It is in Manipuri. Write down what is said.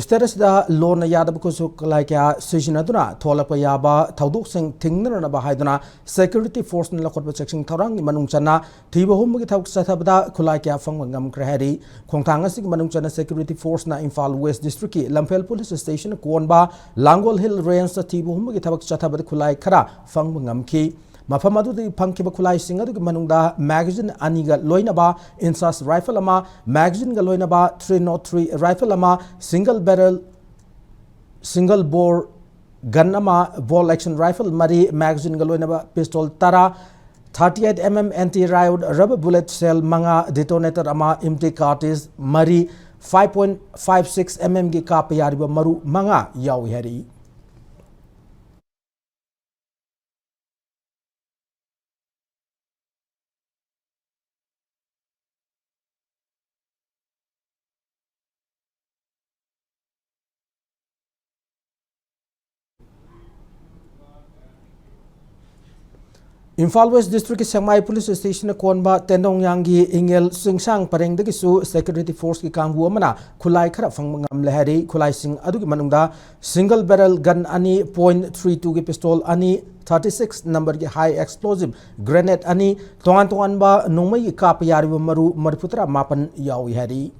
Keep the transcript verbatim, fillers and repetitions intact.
ꯁ꯭ꯇꯦꯠ ꯑꯁꯤꯗ ꯂꯣꯟꯅ ꯌꯥꯗꯕ ꯈꯨꯠꯁꯨ ꯈꯨꯠꯂꯥꯏ ꯀꯌꯥ ꯁꯤꯖꯤꯟꯅꯗꯨꯅ ꯊꯣꯛꯂꯛꯄ ꯌꯥꯕ ꯊꯧꯗꯣꯛꯁꯤꯡ ꯊꯤꯡꯅꯅꯕ ꯍꯥꯏꯗꯨꯅ ꯁꯦꯀ꯭ꯌꯨꯔꯤꯇꯤ ꯐꯣꯔꯁꯅ ꯂꯧꯈꯠꯄ ꯆꯦꯛꯁꯤꯟ ꯊꯧꯔꯥꯡꯒꯤ ꯃꯅꯨꯡ ꯆꯟꯅ ꯊꯤꯕ ꯍꯨꯝꯕꯒꯤ ꯊꯕꯛ ꯆꯠꯊꯕꯗ ꯈꯨꯠꯂꯥꯏ ꯀꯌꯥ ꯐꯪꯕ ꯉꯝꯈ꯭ꯔꯦ ꯍꯥꯏꯔꯤ꯫ ꯈꯣꯡꯊꯥꯡ ꯑꯁꯤꯒꯤ ꯃꯅꯨꯡ ꯆꯟꯅ ꯁꯦꯀ꯭ꯌꯨꯔꯤꯇꯤ ꯐꯣꯔꯁꯅ ꯏꯝꯐꯥꯜ ꯋꯦꯁ ꯗꯤꯁꯇ꯭ꯔꯤꯛꯀꯤ ꯂꯝꯐꯦꯜ ꯄꯨꯂꯤꯁ ꯁ꯭ꯇꯦꯁꯟ ꯀꯣꯟꯕ ꯂꯥꯡꯒꯣꯜ ꯍꯤꯜ ꯔꯦꯟꯖꯇ ꯊꯤꯕ ꯍꯨꯝꯕꯒꯤ ꯊꯕꯛ ꯆꯠꯊꯕꯗ ꯈꯨꯠꯂꯥꯏ ꯈꯔ ꯐꯪꯕ ꯉꯝꯈꯤ꯫ ꯃꯐꯝ ꯑꯗꯨꯗꯒꯤ ꯐꯪꯈꯤꯕ ꯈꯨꯠꯂꯥꯏꯁꯤꯡ ꯑꯗꯨꯒꯤ ꯃꯅꯨꯡꯗ ꯃꯦꯒꯥꯖꯤꯟ ꯑꯅꯤꯒ ꯂꯣꯏꯅꯕ ꯏꯟꯆꯥꯁ ꯔꯥꯏꯐꯜ ꯑꯃ, ꯃꯦꯒꯥꯖꯤꯟꯒ ꯂꯣꯏꯅꯕ ꯊ꯭ꯔꯤ ꯅꯣꯠ ꯊ꯭ꯔꯤ ꯔꯥꯏꯐꯜ ꯑꯃ, single barrel, single bore gun ꯑꯃ, ꯕꯣꯜ ꯑꯦꯛꯁꯟ ꯔꯥꯏꯐꯜ ꯃꯔꯤ, ꯃꯦꯒꯥꯖꯤꯟꯒ ꯂꯣꯏꯅꯕ ꯄꯤꯁꯇꯣꯜ ꯇꯔꯥ, thirty eight M M anti riot rubber bullet shell ꯃꯉꯥ, ꯗꯤꯇꯣꯅꯦꯇꯔ ꯑꯃ, ꯏꯝꯇꯤ ꯀꯥꯔꯇꯤꯖ ꯃꯔꯤ, five point five six M ꯑꯦꯝꯒꯤ ꯀꯥꯞꯄ ꯌꯥꯔꯤꯕ ꯃꯔꯨ ꯃꯉꯥ ꯌꯥꯎꯏ ꯍꯥꯏꯔꯛꯏ꯫ ꯏꯝꯐꯥꯜ ꯋꯦꯁ ꯗꯤꯁꯇ꯭ꯔꯤꯛꯀꯤ ꯁꯦꯛꯃꯥꯏ ꯄꯨꯂꯤꯁ ꯁ꯭ꯇꯦꯁꯟꯅ ꯀꯣꯟꯕ ꯇꯦꯟꯗꯣꯡꯌꯥꯡꯒꯤ ꯏꯉꯦꯜ ꯆꯤꯡꯁꯥꯡ ꯄꯔꯦꯡꯗꯒꯤꯁꯨ ꯁꯦꯀ꯭ꯌꯨꯔꯤꯇꯤ ꯐꯣꯔꯁꯀꯤ ꯀꯥꯡꯕꯨ ꯑꯃꯅ ꯈꯨꯠꯂꯥꯏ ꯈꯔ ꯐꯪꯕ ꯉꯝꯂꯦ ꯍꯥꯏꯔꯤ꯫ ꯈꯨꯠꯂꯥꯏꯁꯤꯡ ꯑꯗꯨꯒꯤ ꯃꯅꯨꯡꯗ ꯁꯤꯡꯒꯜ ꯕꯦꯔꯦꯜ ꯒꯟ ꯑꯅꯤ, ꯄꯣꯏꯟꯠ ꯊ꯭ꯔꯤ ꯇꯨꯒꯤ ꯄꯤꯁꯇꯣꯜ ꯑꯅꯤ, ꯊꯥꯔꯇꯤ ꯁꯤꯛꯁ ꯅꯝꯕꯔꯒꯤ ꯍꯥꯏ ꯑꯦꯛꯁꯄ꯭ꯂꯣꯖꯤꯞ ꯒ꯭ꯔꯦꯅꯦꯗ ꯑꯅꯤ, ꯇꯣꯉꯥꯟ ꯇꯣꯉꯥꯟꯕ ꯅꯣꯡꯃꯩꯒꯤ ꯀꯥꯞꯄ ꯌꯥꯔꯤꯕ ꯃꯔꯨ ꯃꯔꯤꯐꯨꯇꯔꯥ ꯃꯥꯄꯟ ꯌꯥꯎꯏ ꯍꯥꯏꯔꯤ꯫